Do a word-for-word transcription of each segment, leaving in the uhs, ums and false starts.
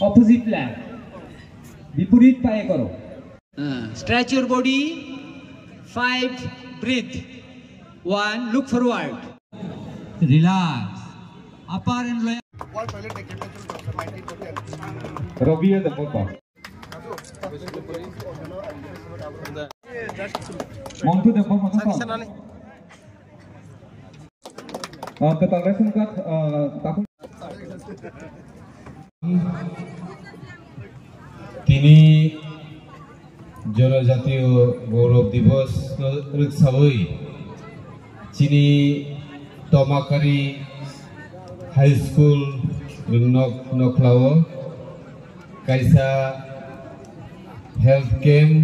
Opposite leg. বিপরীত পায়ে করো। Uh, stretch your body. Five, breathe. One, look forward. Relax. Upper and lower. রবিয়ে দেখো তো। মন্টু দেখো, মন্টু তো। আহ, তো তাহলে শুনকাত, আহ, তখন Tini Jonojatiyo Gaurav Divos no rwksawi chini Tomakari High School Rwngnok Nokhlao kaisa health camp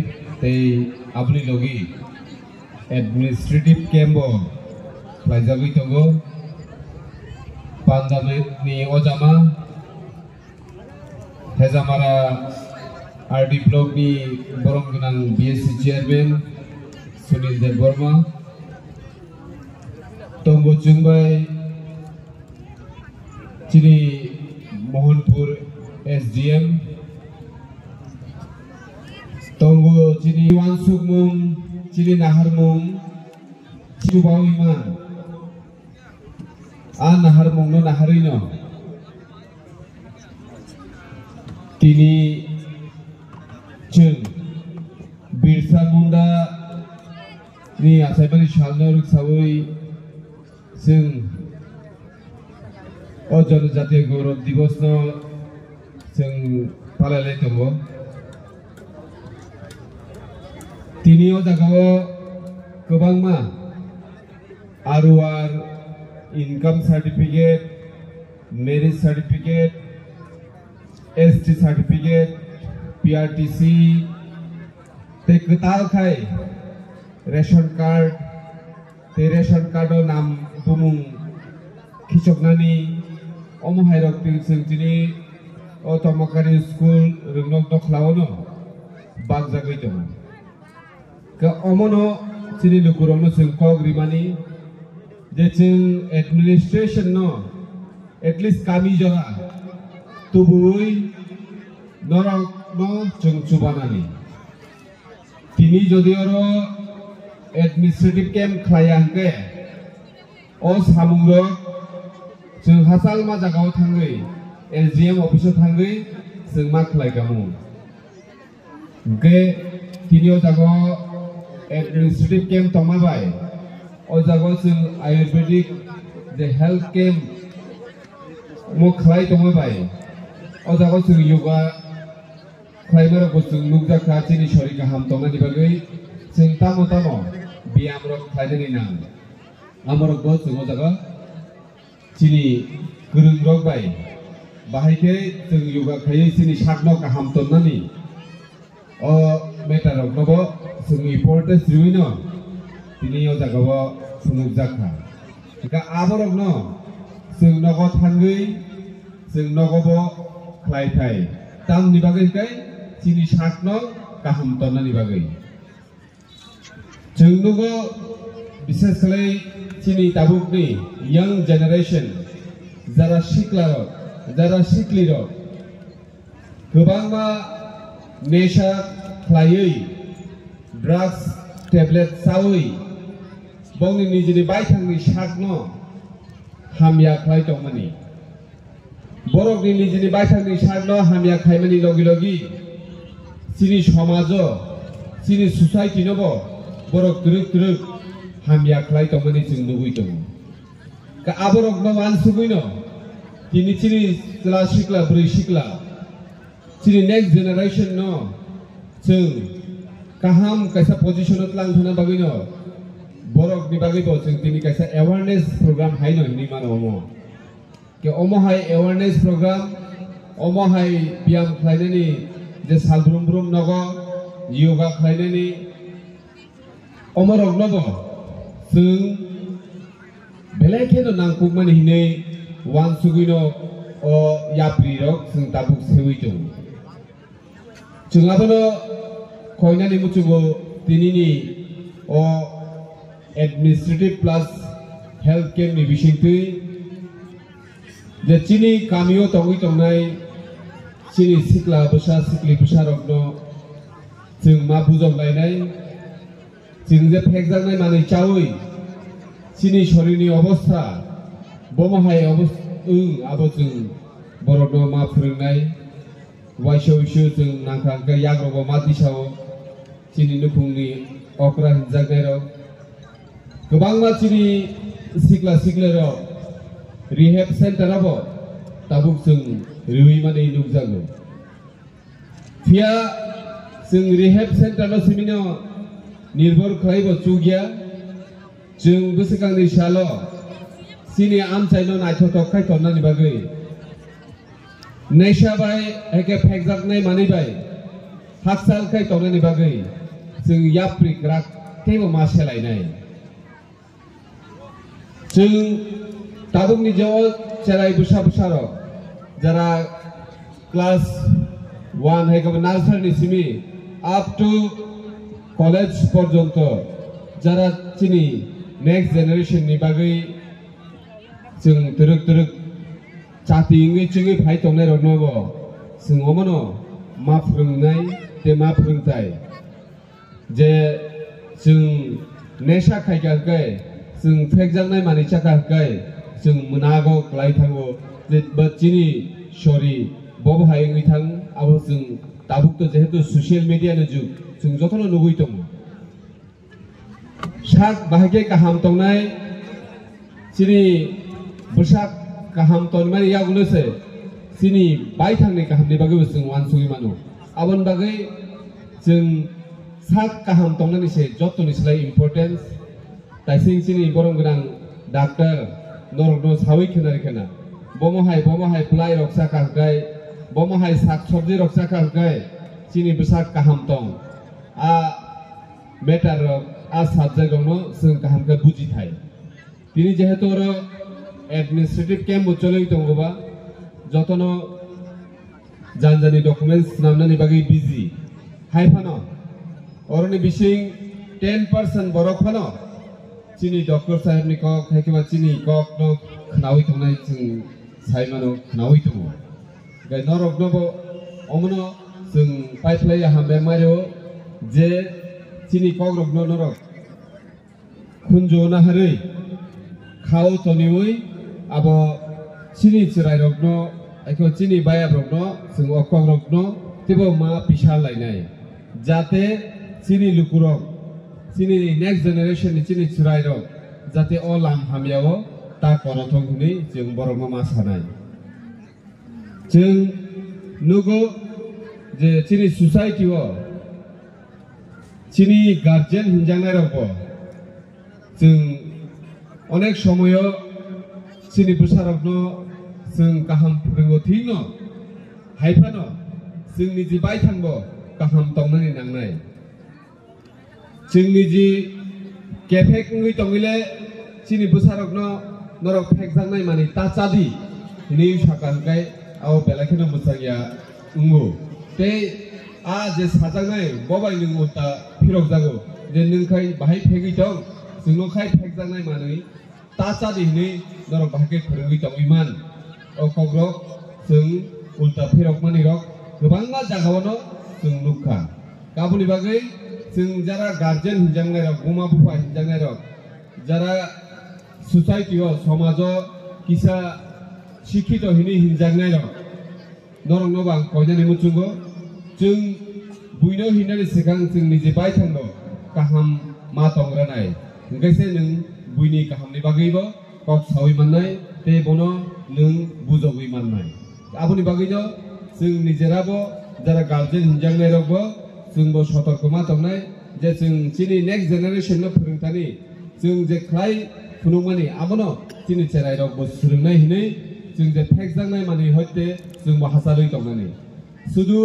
tei aboni logi administrative camp bo khlaijagwi tongo. Pandamni ojama Hejamara R D block ni borom gwnang B S C chairman Sunil Debbarma tongo chwngbai chini Mohanpur S D M tongo chini wansukmung chini naharmung chubawi ma. A naharmungno naharwino tini chwng Birsa Munda ni achaimani salno rwksawi chwng o Jonojatiya Gaurav Divos no chwng palai lai tongo. Tini o jaga o kwbangma R O R, income certificate, marriage certificate, S T certificate, P R T C, tei kwtal khai ration card, tei ration card o nam bumung khichoknani omo hai rok twi chwng tini o Tomakari school Rwngnok Nokhlao no bakjagwi tongo. Ka omono chini lukurokno chwng kok rimani je chwng administration no at least kami jora tubui norokno chwng chubanani. Tini jodi oro administrative camp khlaiya hwnkhe o samungrok chwng hachal ma jagao thangwi S D M office o thangwi chwng ma khlai kamo. Hwnkhe tini o jaga o administrative camp tongma bai o jaga o chwng ayurvedic je health camp mo khlai tongma bai o jaga o chwng yoga khlaima rok bo chwng nukjak kha chini sori kaham tongnani bagwi chwng tamo tamo biyam rok khlainani nang amorok bo chwng o jaga chini kwrwngrok bai bahai khe chwng yoga khaiwi chini sakno kaham tonnani o matter rokno bo chwng importance riwino tini o jaga o phunukjak kha. Hwnkhe aborokno chwng nogo thangwi chwng nogo bo khlai thai tamni bagwi hwnkhe chini sakno kaham tonnani bagwi. Chwng nugo, bishes khlai chini tabukni young generation, jara siklarok, jara siklirok, kwbangma nesha khlaiwi, drugs tablet chawi, bongni nijini baithangni sakno hamya khlai tongmani. Borokni nijini baithangni sakno hamya khaimani logi logi chini somajo, chini society no bo borok twrwk twrwk hamya khlai tongmani chwng nugwi tongo. Ka aborokno wansugwino tini chini chwla sikla, bwrwi sikla, chini next generation no chwng kaham kaisa position o tlang thangna bagwino borokni bagwi bo chwng tini kaisa awareness program haino hinwi mano omo. Ke omo hai awareness program, omo hai biyam khlainani je sal brum brum nogo yoga khlainani, omo rokno bo chwng belai kheno nangkukmani hinwi wansugwino o yapri rok chwng tabuk sewi tongo. Chwng abono khoinani muchungo tinini o administrative plus health camp ni bisingtwi je chini kamio tongwi tongnai Chini sikla bwsa, sikli bwsarokno chwng ma bujok lainai, chwng je phekjaknai manwi chaui chini sorirni obostha bomo hai obos-, wng, abo chwng borokno ma phwrwngnai. Waisa uisu chwng nangkha hwnkhe yagrogo ma tisao chini nukhungni okra hinjaknairok. Kwbangma chini sikla siklerok rehab center abo tabuk chwng riwi mani nukjago. Phiya chwng rehab center no simino nirbhor khlaibo chukya, chwng bwswkangni salo chini amchaino naithothok khai tonnani bagwi, nesha bai haikhe phekjaknai manwi bai hakchal khai tongnani bagwi chwng yapri kwrak teibo ma selainai. Chwng tabukni je o cherai bwsa bwsarok, jara class one hai khe nursery ni simi up to college porjonto, jara chini next generation ni bagwi chwng twrwk twrwk chati wngwi chwngwi phai tongnairokno bo chwng omono ma phwrwngnai tei ma phwrwngtai. Je chwng nesha khaikha hwnkhe, chwng phekjaknai manwi chakha hwnkhe, chwng mwnago kwlai thango, je ba chini sori bobo hai wngwi thang, abo chwng tabuk to jehetu social media ni jug, chwng jotono nugwi tongo. Sak bahai khe kaham tongnai, chini bwsak kaham tonmani yagulo se chini baithangni kahamni bagwi bo chwng uansugwi mano. Aboni bagwi chwng sak kaham tongnani se jottoni slai important. Taising chini borom gwnang doctor norokno sawi khwnari khwna. Bomo hai, bomo hai pwlai rok chakha hwnkhe, bomo hai sak sobji rok chakha hwnkhe chini bwsak kaham tong. A matter rok, a subject rokno chwng kaham khe buji thai. Tini jehetu oro administrative camp bo choli tongo ba, jotono jani jani documents swnamnani bagwi busy. Hai phano oroni bising ten percent borok phano chini doctor saheb ni kok, hai khe ba chini kok no khnawi tongnai chwng sai mano, khnawi tongo. Gai norok no bo omono chwng paiphlai ya hambai mario je chini kok rok no norok khunju naharwi, khao toniwi, abo chini chwrairokno, eko chini bayabrokno, chwng o kokrokno teibo ma pisa lainai. Jate chini lukurok, chini next generation ni chini chwrairok, jate o lam hamyao ta korothok hwnwi chwng borokno ma sanai. Chwng nugo je chini society o chini guardian hinjaknairokbo chwng onek somoyo chini bwsarokno chwng kaham phwrwngo thikno, hai phano chwng niji baithangbo kaham tongnani nangnai. Chwng niji kephek wngwi tongwile chini bwsarokno norok phekjaknai manwi ta chadi hinwi saka hwnkhe abo belai kheno mwchangya wngo. Tei a je sajaknai bo bai nwng ulta phirokjago je nwng khai bahai phegwi tong, chwngno khai phekjaknai manwi ta chadi hinwi norok bahai khe phwrwngwi tongwi man. O kokrok chwng ulta phirokmani rok kwbangma jagao no chwng nukha. Aboni bagwi chwng jara guardian hinjaknai rok, buma bupha hinjaknai rok, jara society o, somajo kisa sikhito hinwi hinjaknai rok, norokno bo ang koinani muchungo, chwng buino hinani swkang chwng niji baithangno kaham ma tongranai, hwnkhe se nwng buini kahamni bagwibo kok saui mannai tei bono nwng bujogwi mannai. Aboni bagwino chwng nijerabo jara guardian hinjaknairokbo chwngbo sotorko ma tongnai je chwng chini next generation no phwrwngthani chwng je khlai phunukmani, abono chini cherairokbo swrwngnai hinwi chwng je phekjaknai manwi hoite chwngbo hachalwi tongnani. Sudu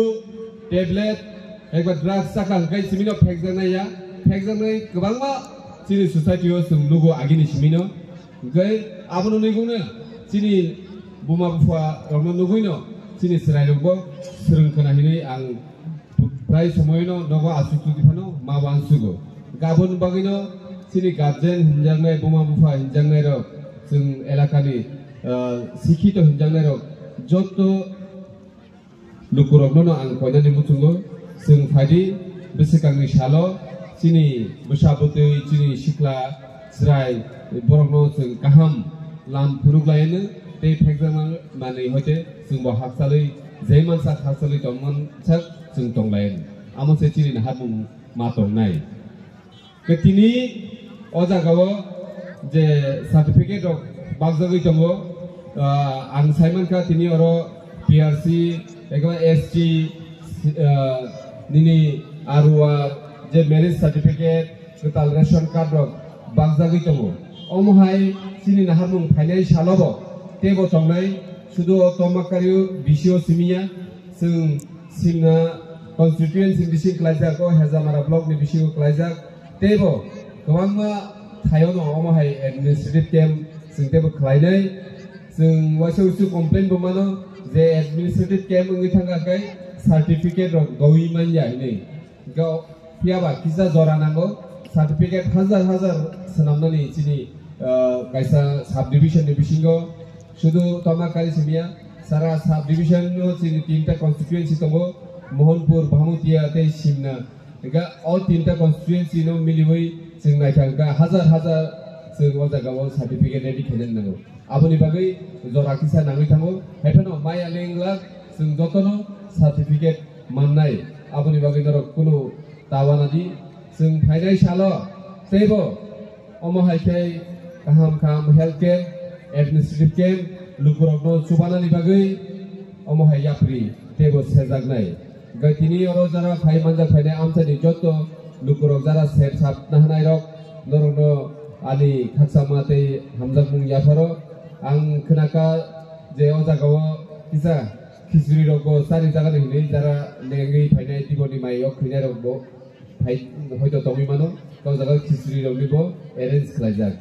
tablet eba drugs chakha hwnkhe simino phekjaknai ya, phekjaknai kwbangma chini society o chwng nugo agini simino. Hwnkhe abono nugwino chini buma bupha rokno nugwino chini chwrairokbo swrwng khna hinwi ang prai somoino nogo aswk twi phano ma uansugo. Aboni bagwino chini guardian hinjaknai, buma bupha hinjaknairok, chwng elakani, ah, sikhito hinjaknairok jotto Lukurokno no ang koinani muchungo, chwng phaidi bwswkangni salo chini bwsa bwtwi, chini sikla chwrai borokno chwng kaham lam phunuk laino tei phekjakna manwi hoite chwngbo hakchalwi jaimansa hakchalwi tongmansak chwng tonglaino. Amo se chini naharmung ma tongnai. Ke tini o jagao je certificate rok bakjagwi tongo, ah, ang saimankha tini oro P R C, ego S T, ah, nini R O R, je marriage certificate, kwtal ration card rok bakjagwi tongo. Omo hai chini naharmung phainai salobo teibo tongnai, sudu o Tomakari B C O simiya, chwng simna constituency bising klaijak, o Hejamara block ni bisingo klaijak. Teibo kwbangma thaiono omo hai administrative camp chwng teibo khlainai. Chwng waisa uisu complain bo mano je administrative camp wngwi thangkha khe certificate rok doui manya hinwi. Hwnkhe phiyaba kisa jora nango, certificate hajar hajar swnamnani chini, ah, kaisa subdivision ni bisingo. Sudu Tomakari simiya, sara subdivision no chini tinta constituency tongo, Mohanpur, Bhamutia tei Simna. Ega o tinta constituency no miliwi chwng naithang kha hajar hajar chwng o jaga o certificate ready khaina nango. Aboni bagwi jora kisa nangwi thango. Haiphano maya lengla chwng jotono certificate mannai. Aboni bagwi norok kunu tawana di. Chwng phainai salo teibo omo hai khe kaham kaham health camp, administrative camp, lukurokno chubanani bagwi omo hai yapri teibo sejaknai. Gai tini oro jara phai manjak phainai amchaini joto lukurok jara sep sap nahanairok norokno ani khakchangma tei hamjakmung yapharo. Ang khnakha je o jagao kisa khichuri rokbo chari jagani hinwi jara lengwi phainai tiboni mai o khwinai rokbo phai hoito tongwi mano, kau jaga khichuri rokni bo arrange khlaijak.